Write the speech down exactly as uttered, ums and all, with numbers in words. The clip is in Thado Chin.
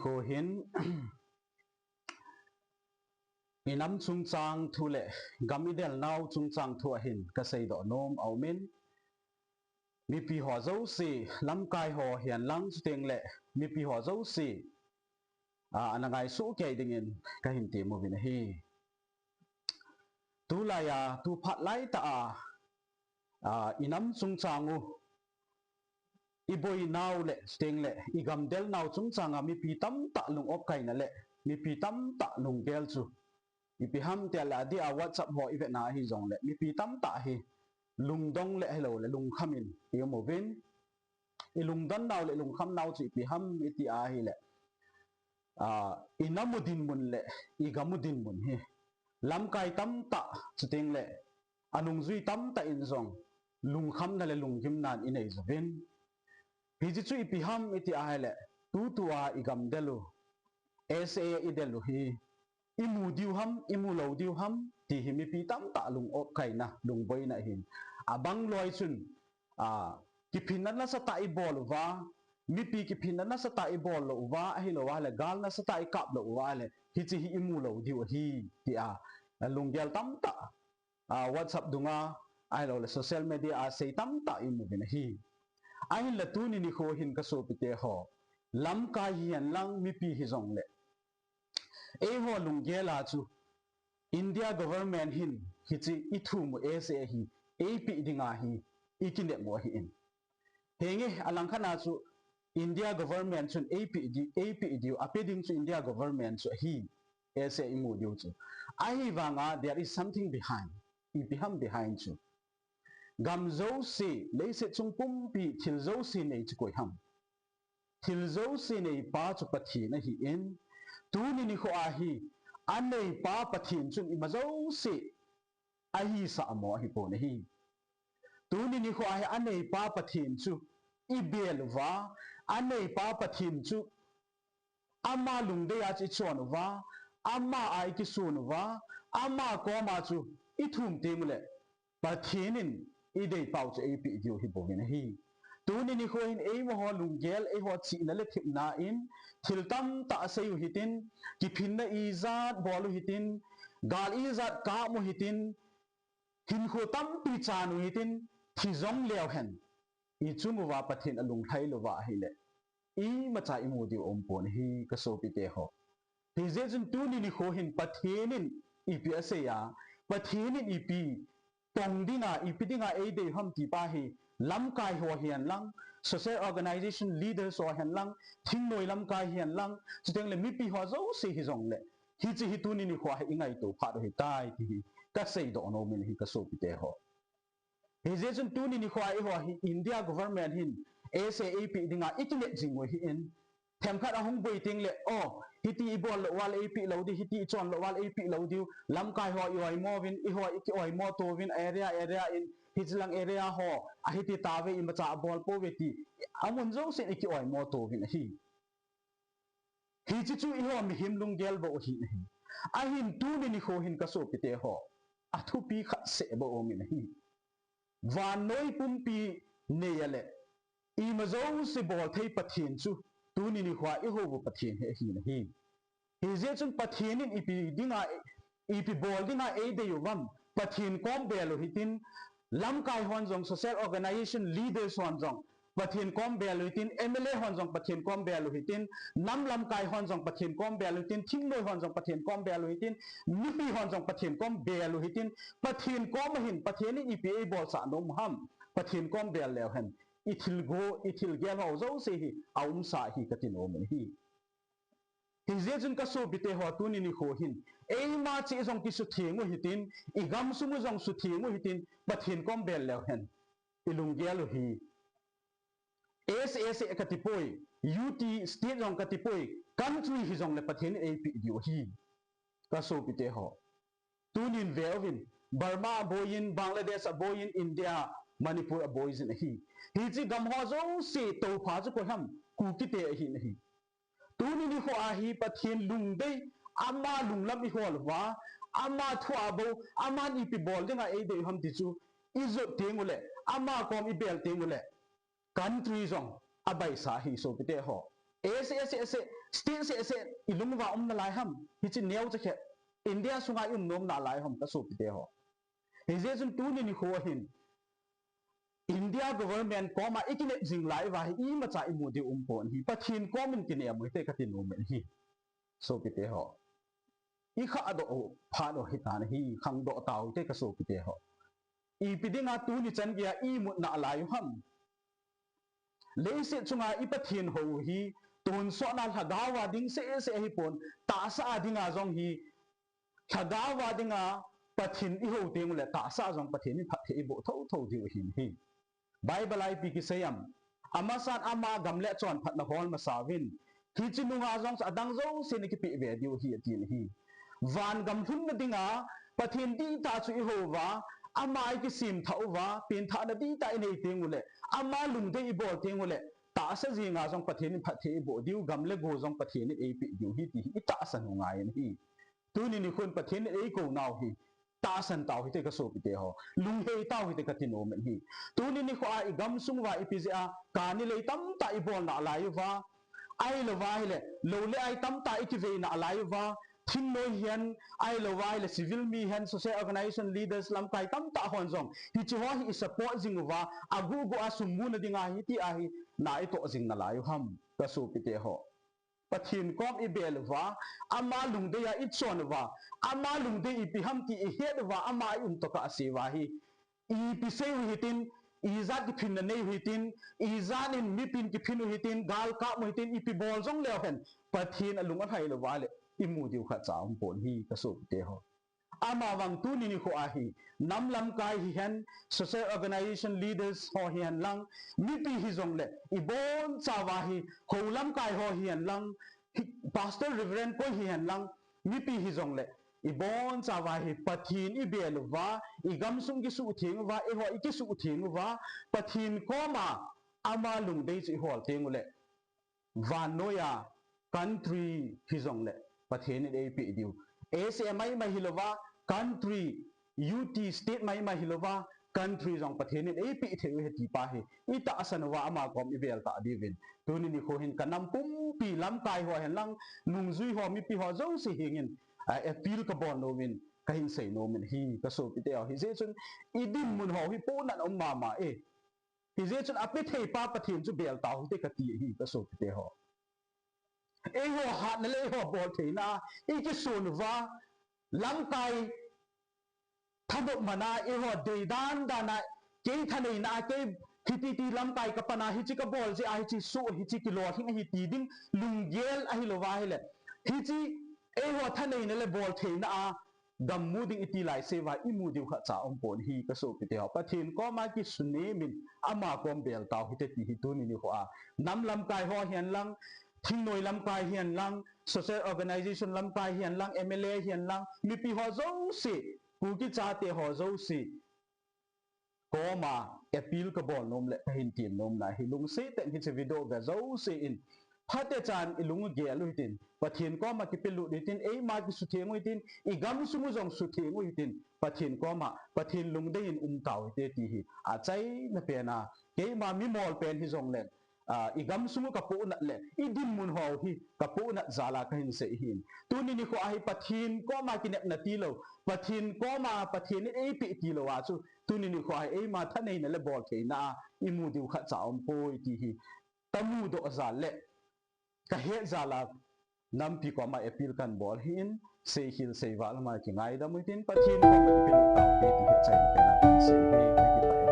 Kohin, inam chungchang thu le gam idelnau chungchang thu ahin kaseidoh nom aumin. Mipi ho jouse, lamkai ho hihen lang chuteng le mipi ho jouse, a, ana ngaisuh kei dingin kahin temuvin ahi. Tulaiya, tu phat laitah a, a, inam chungchang u, iboinau le, chuteng le, igamdelnau chungchang a mipi tamtah lung-op kaina le, mipi tamtah lunggel chu. Ipi ham tia le adeh a WhatsApp ho ivetna ahi jongle, mipi tamtah hi lungdong le ahilou le lungkham in iumuvin. Ilungdonnau le lungkhamnau chu ipi ham iti ahile, a, inam u dinmun le igam u dinmun hi lamkai tamtah chuteng le anungjui tamtah in jong lungkhamna le lunggimnan inei uvin. Hiche chu ipi ham iti ahile, tutua igamdel u, S A idel u hi, imu diu ham, imu lou diu ham, ti hi mipi tamtah lung-op kaina, lungboina ahin. Abang loi chun, a, kiphinna nasatah ibol uva, mipi kiphinna nasatah ibol lou uva, ahilou ahile, gal nasatah ikap lou uva le, hiche hi imu lou diu ahi, tia, lunggel tamtah, a, WhatsApp dunga, ahilou le social media a sei tamtah imuvin ahi. Ahinla tuni nikho hin kasopite ho, lamkai hihen lang mipi hijongle, eiho lunggel a chu India government hin hiche ithum u S A hi eipeh dinga hi ikinep u ahin. Henge, alangkhat a chu India government chun eipeh di, eipeh diu, ape ding chu India government chu ahi, S A imu diu chu. Ahivanga, there is something behind. Ipi ham behind chu. Gam jouse, leiset chung pumpi, thil jouse nei chu koi ham? Thil jouse neipa chu Pathen ahin, tuni nikho a hi, aneipa Pathen chun ima jouse ahisah mo ahipon ahi. Tuni nikho a hi aneipa Pathen chu ibel uva, aneipa Pathen chu ama lungdei a chu ichon uva, ama a ikisun uva, ama koma chu ithum teng ule, Pathen in idei pau chu eipeh diu ahibouvin ahi. Tuni nikho hin eimaho lunggel, eiho chihna le thepna in thil tamtah sei u hitin, kiphinna ijat bol u hitin, gal ijat kap u hitin, hinkho tampi chan u hitin, thi jong leu hen, ichung uva Pathen alunglhai louva ahile, imacha imu diu aumpon ahi kasopite ho. Hijeh chun tuni nikho hin Pathen in ipi asei a, Pathen in ipi pong dinga, ipi dinga eidei u ham ti pa hi, lamkai ho hihen lang, social organization leaders ho hihen lang, thingnoi lamkai hihen lang, chuteng le mipi ho jouse hijongle, hiche hi tuni nikho hi ingaito phat u ahitai ti hi kaseidoh nom in ahi kasopite ho. Hijeh chun tuni nikho a eiho hi India government hin S A eipeh dinga ikinep jing u ahin, themkhat ahung boi teng le, o, hiti ibol lou uva le eipeh lou diu, hiti ichon lou uva le eipeh lou diu, lamkai ho i-oimo uvin, eiho iki-oimo to uvin, area, area in, hiche lang area ho, ahiti tauve, imacha abol pouve ti, amun jousen iki-oimo to uvin ahi. Hiche chu eiho mihem lunggel bou ahi nahi. Ahin tuni nikho hin kasopite ho, athupi khat seh bou aumin ahi. Vannoi pumpi neiya le, ima jouse bolthei Pathen chu, tuni nikho a ihou u Pathen hi ahi nahi. Hijeh chun Pathen in ipi dinga, ipi bol dinga eidei uvam, Pathen kom bel u hitin, lamkai hon jong, social organization leaders hon jong, Pathen kom bel u hitin, M L A hon jong Pathen kom bel u hitin, nam lamkai hon jong Pathen kom bel u hitin, thingnoi hon jong Pathen kom bel u hitin, mipi hon jong Pathen kom bel u hitin, Pathen kom ahin, Pathen in ipi eibolsah nom u ham, Pathen kom bel leu hen, ithilgo, ithilgel ho jouse hi aumsa ahi kati nom in ahi. Hijeh chun kasopite ho tuni nikho hin, eima cheh jong kisutheng u hitin, igamsung u jong sutheng u hitin, Pathen kom bel leu hen, ilunggel u hi S A S A kati poi, U T state jong kati poi, country hijongle Pathen in eipeh diu ahi. Kasopite ho, tunin ve uvin, Burma aboi in, Bangladesh aboi in, India, Manipur aboi jin ahi. Hiche gam ho jouse toupha chu koi ham? Kukite ahi nahi. Tuni nikho a hi Pathen lungdei, ama lunglam ihol uva, ama thu a bou, aman ipi bol dinga eidei u ham ti chu ijot teng ule, ama kom ibel teng ule, country jong abaisa ahi sopite ho. Ase, ase, ase, state se, ase, ilung uva um nalai ham. Hiche neocha khat India sunga i um nom nalai ham, kasopite ho. Hijeh chun tuni nikho hin India government koma i kinep jing lai uva hi imacha imu diu umpon ahi. Pathen komin kinem u hite kati nom in ahi. Sopite ho. I khahdoh u phat u hitan ahi, khangdoh tau hite kasopite ho. Ipi dinga tuni chan geiya i imut nalai u ham. Leiset chunga i Pathen hou hi, tonsot na lhagao a ding seh seh ahipon, tahsa a dinga jong hi, lhagao a dinga Pathen i hou teng uleh, tahsa a jong Pathen in phatthei eiboh thotho diu ahin ahi. Bible a ipi kisei em? Amasan ama gam le chonphatna hol masa uvin, hiche nunga jong adang jouse na kipeh ve diu ahi, atin ahi. Van gam lhunna dinga Pathen dihtah chu i hou uva, ama i kisemthah uva, penthahna dihtah i nei teng uleh, ama lungdei i bol teng uleh, tahsa jenga jong Pathen in phatthei eiboh diu, gam le go jong Pathen in eipeh diu ahi ti hi i tahsan u ngai in ahi. Tuni nikhon Pathen in eikou nau hi tahsan tau hite kasopite ho. Lunghei tau hite kati nom in ahi. Tuni nikho a i gamsung uva ipi jeh a kani lei tamtah i bol nalai uva, ahilouva ahileh lou le ai tamtah i kivei nalai uva, thingnoi hihen, ahilouva ahileh civil mi hihen, social organization leaders lamkai tamtah hon jong hiche ho hi i support jing uva, aguh guh a sum muna dinga hiti ahi na i toh jing nalai u ham, kasopite ho. Pathen kom i bel uva, ama lungdei a i chon uva, ama lungdei ipi ham ti i het uva, ama i um tokah a sei uva hi, ipi sei u hitin, ijat kiphinna nei u hitin, ijat in mipin kiphin u hitin, gal kap u hitin, ipi bol jong leu hen, Pathen alung alhai louva leh i mu diu khatcha umpon ahi, kasopite ho. Amavang tuni nikho a hi, nam lamkai hihen, social organization leaders ho hihen lang, mipi hijongleh, i bonchauva hi, hou lamkai ho hihen lang, hi, pastor, reverend koi hihen lang, mipi hijongleh, i bonchauva hi, Pathen i bel uva, i gamsung kisuhtheng uva, eiho i kisuhtheng uva, Pathen koma, ama lungdei chu i hol teng uleh, vannoiya country hijongleh Pathen in eipeh diu. Ase maimai hilouva, country, U T state maimai hilouva, country jong Pathen in eipeh thei u ahi ti pa hi i tahsan uva ama kom i bel tah diuvin. Tuni nikho hin ka nam pumpi lamkai ho hihen lang, nungjui ho, mipi ho jouse hengin, ah, appeal kabol nom in, kahin sei nom in ahi, kasopite ho. Hijeh chun i dinmun ho hi pohnat um mama e. Hijeh chun apethei pa Pathen chu bel tau hite kati ahi, kasopite ho. Eiho hatna le eiho boltheina i kisun uva, lamkai thanop mana eiho deidan dana, kei thaneina a, kei hiti ti lamkai kapan a, hiche kabol jeh a hiche soh, hiche kilolhing ahi ti ding lunggel ahilouva ahileh, hiche eiho thaneina le boltheina a gam mu ding i ti lai seuva i mu diu khatcha umpon ahi, kasopite ho. Pathen koma kisunem in ama kom bel tau hite ti hi tuni nikho a, nam lamkai ho hihen lang, thingnoi lamkai hihen lang, social organization lamkai hihen lang, M L A hihen lang, mipi ho jouse, Kuki chate ho jouse koma appeal kabol nom le kahin tem nomna hi, lungset tah in hiche video ve jouse in phatechan i lung u gel u hitin, Pathen koma kipelut u hitin, eima kisutheng u hitin, i gamsung u jong sutheng u hitin, Pathen koma, Pathen lungdei in um tau hite ti hi achaina pen a, keima mimol pen hijongleh, ah, i gamsung u kapohnat le i dinmun ho hi kapohnat jal a kahin sei ahin. Tuni nikho a hi Pathen koma kinepna tilou, Pathen koma Pathen in eipeh tilou a chu, tuni nikho a hi eima thaneina le boltheina a i mu diu khatcha umpoi ti hi kamudoh jal le kahet jal a nampi koma appeal kahin bol ahin, seikhel seival ma kingaidam u hitin, Pathen koma kipelut tau hite ti hi achaina pen a kahin sei ahi, kakipah e.